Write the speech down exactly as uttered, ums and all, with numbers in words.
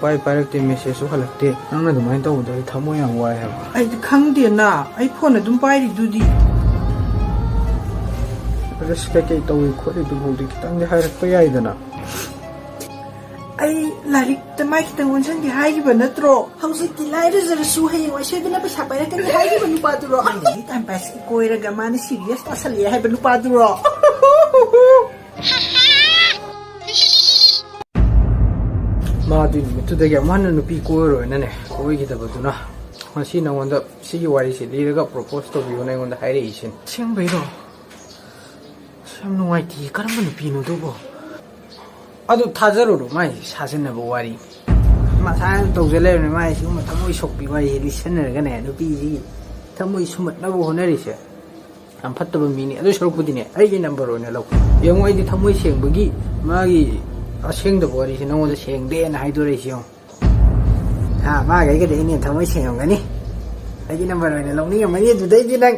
ꯄꯥꯏ ꯄꯥꯏꯔꯛꯇꯦ, ꯃꯦꯁꯦꯖꯁꯨ ꯍꯜꯂꯛꯇꯦ꯫ ꯅꯪꯅ ꯑꯗꯨꯃꯥꯏꯅ ꯇꯧꯕꯗꯣ ꯑꯩ ꯊꯃꯣꯏ ꯌꯥꯝ ꯋꯥꯏ ꯍꯥꯏꯕ꯫ ꯑꯩꯗꯤ ꯈꯪꯗꯦꯅ, ꯑꯩ ꯐꯣꯟ ꯑꯗꯨꯝ ꯄꯥꯏꯔꯤꯗꯨꯗꯤ꯫ ꯑꯗꯨꯁꯨ ꯀꯩꯀꯩ ꯇꯧꯏ ꯈꯣꯠꯂꯤꯗꯨꯐꯥꯎꯗꯤ ꯈꯤꯇꯪꯗꯤ ꯍꯥꯏꯔꯛꯄ ꯌꯥꯏꯗꯅ꯫ ꯑꯩ ꯂꯥꯏꯔꯤꯛꯇ ꯃꯥꯏ ꯈꯤꯇꯪ ꯑꯣꯟꯁꯤꯟꯒꯦ ꯍꯥꯏꯈꯤꯕ ꯅꯠꯇ꯭ꯔꯣ? ꯍꯧꯖꯤꯛꯇꯤ ꯂꯥꯏꯔꯖꯔꯁꯨ ꯍꯌꯦꯡꯋꯥꯏ ꯁꯣꯏꯗꯅ ꯄꯩꯁꯥ ꯄꯥꯏꯔꯛꯀꯅꯤ ꯍꯥꯏꯈꯤꯕ ꯅꯨꯄꯥꯗꯨꯔꯣ? ꯑꯩꯅꯗꯤ ꯇꯥꯏꯝ ꯄꯥꯁꯀꯤ ꯀꯣꯏꯔꯒ ꯃꯥꯅ ꯁꯤꯔꯤꯌꯁ ꯇꯥꯁꯜꯂꯛꯑꯦ ꯍꯥꯏꯕ ꯅꯨꯄꯥꯗꯨꯔꯣ? ꯃꯥꯗꯨꯒꯤ ꯅꯨꯃꯤꯠꯇꯨꯗꯒꯤ ꯑꯃꯨꯛ ꯍꯟꯅ ꯅꯨꯄꯤ ꯀꯣꯏꯔꯣꯏꯅꯅꯦ, ꯀꯣꯏꯈꯤꯗꯕꯗꯨꯅ ꯉꯁꯤ ꯅꯉꯣꯟꯗ ꯁꯤꯒꯤ ꯋꯥꯔꯤꯁꯦ ꯂꯤꯔꯒ ꯄ꯭ꯔꯣꯄꯣꯁ ꯇꯧꯕꯤꯌꯣꯅ ꯑꯩꯉꯣꯟꯗ ꯍꯥꯏꯔꯛꯏꯁꯤꯅꯤ꯫ ꯑꯁꯦꯡꯕꯩꯔꯣ? ꯑꯁ, ꯌꯥꯝ ꯅꯨꯡꯉꯥꯏꯇꯦ꯫ ꯀꯔꯝꯕ ꯅꯨꯄꯤꯅꯣ ꯑꯗꯨꯕꯣ? ꯑꯗꯨ ꯊꯥꯖꯔꯨꯔꯣ, ꯃꯥꯏ ꯁꯥꯖꯤꯟꯅꯕ ꯋꯥꯔꯤ꯫ ꯃꯁꯥꯅ ꯇꯧꯖ ꯂꯩꯔꯕꯅꯤ꯫ ꯃꯥꯏ ꯁꯤꯒꯨꯝꯕ ꯊꯃꯣꯏ ꯁꯣꯛꯄꯤ ꯋꯥꯔꯤꯁꯦ ꯂꯤꯁꯟꯅꯔꯒꯅꯦ, ꯅꯨꯄꯤꯁꯤꯒꯤ ꯊꯃꯣꯏ ꯁꯨꯝꯍꯠꯅꯕ ꯍꯣꯠꯅꯔꯤꯁꯦ꯫ ꯌꯥꯝ ꯐꯠꯇꯕ ꯃꯤꯅꯤ꯫ ꯑꯗꯨ ꯁꯔꯨꯛꯄꯨꯗꯤꯅꯦ, ꯑꯩꯒꯤ ꯅꯝꯕꯔ ꯑꯣꯏꯅ ꯂꯧ꯫ ꯌꯦꯡꯉꯣ, ꯑꯩꯗꯤ ꯊꯃꯣꯏ ꯁꯦꯡꯕꯒꯤ, ꯃꯥꯒꯤ ꯑꯁꯦꯡꯗꯕ ꯋꯥꯔꯤꯁꯦ ꯅꯉꯣꯟꯗ ꯁꯦꯡꯗꯦꯅ ꯍꯥꯏꯗꯣꯔꯛꯏꯁꯦ ꯌꯦꯡꯉꯣ꯫ ꯍꯥ, ꯃꯥꯒ ꯑꯩꯒꯗꯤ ꯑꯩꯅ ꯊꯃꯣꯏ ꯁꯦꯡꯉꯝꯒꯅꯤ꯫ ꯑꯩꯒꯤ ꯅꯝꯕꯔ ꯑꯣꯏꯅ ꯂꯧꯅꯤꯡꯉꯝꯒꯅꯤ ꯑꯗꯨꯗꯩꯗꯤ ꯅꯪ꯫